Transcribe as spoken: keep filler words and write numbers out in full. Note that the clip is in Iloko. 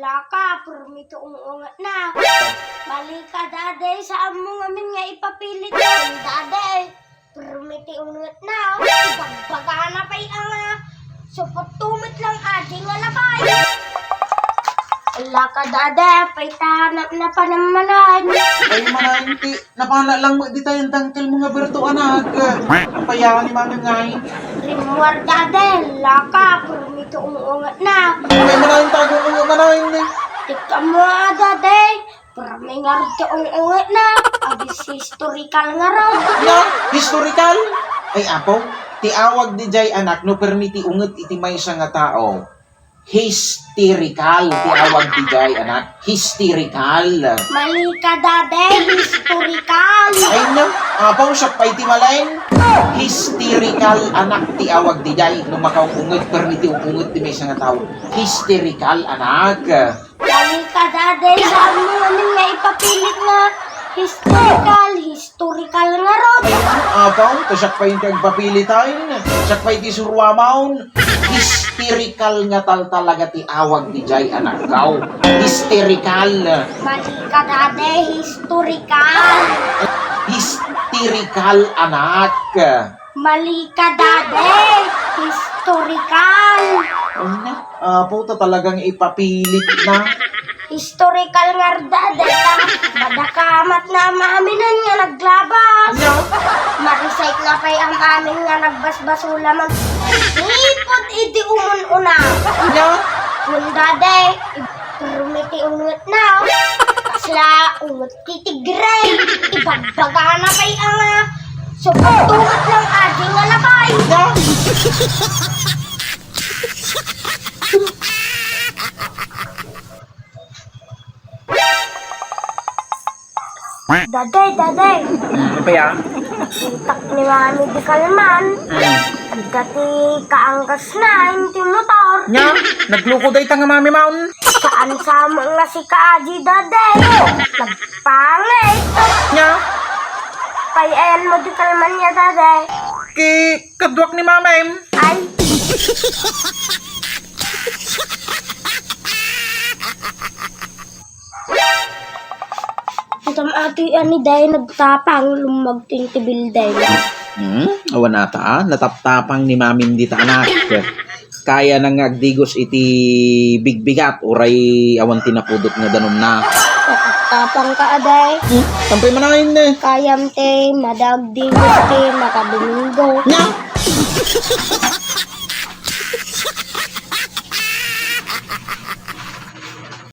Laka, permi ti ung-ungetna. Mali ka, Dade. Saanmo ngamin nga ipapilit, Dade. Permi ti ungutna, oh. Ibagbagana pay a nga supot tumit lang adi nga labay. Ala ka, Dade, pay ta na-, napanammanan. Ay, manayon ti napana lang mo, di tayo ang tangkil mo nga berto, anak. Payawan ni Mami ngay. Rimmuar, Dade, laka, permi ti ung-ungetna. Ay, manayon tago mo, manayon, eh. Tikka mo, ah, Dade. Permi ngarud ti ung-ungetna, adi historical ngarud. Na, historical? Ay, apo, ti awag dijay, anak, no permi ti unget iti maysa nga tao, hysterical ti awag dijay, anak. Hysterical. Mali ka, Dade, historical. Ay, no, apo, siak pay ti malen. Hysterical, anak, ti awag dijay, no makaung-unget, permi ti ung-unget ti maysa nga tao. Hysterical, anak. Mali ka, Dade. Saanmo ngamin nga ipapilit nga historical, historical ngarud. Ay, apo, ta siak pay ti agpapilitayen. Siak pay ti suruamaon. Hysterical nga tal talaga ti awag dijay, anakkaw. Hysterical. Mali ka, Dade. Historical. Hysterical, anak. Mali ka, Dade. Historical. Ay, na, apo, ta talagang ipapilit na. Historical ngarud, Dade, ta madakamat na am-aminan nga naglabas. Nya? Marisait na pay am-amin nga nagbasbasol man. Ipod idi umun-una. Nya? Kun, Dade, permi ti ungetna. Kasla unget ti tigre. Ibagbagana pay a nga supot tumit lang adi nga labay. Dade, Dade. Hmm, ano pa ya? Nakitak ni Mami di kalman. Hmm. Adda ti kaanggasna iti motor. Nya, nagluko dayta nga Mami maon. Saan sa nga sika adi, Dade. Nagpangit. Nya? Pay-ayanmo di kalman ya, Dade. Ki, kaduak ni Mamim. Ay. Itam atoy ani day nagtapang, lummagting ti bilday. Hmm? Awan ata, ah. Nataptapang ni Mamim dita, anak. Kaya na nga agdigos iti bigbigat, uray awan ti napudot nga danumna. Nataptapang ka, aday. Hmm? Tampay manayon, eh. Kayam ti madagdigos ti makadomingo. Nya?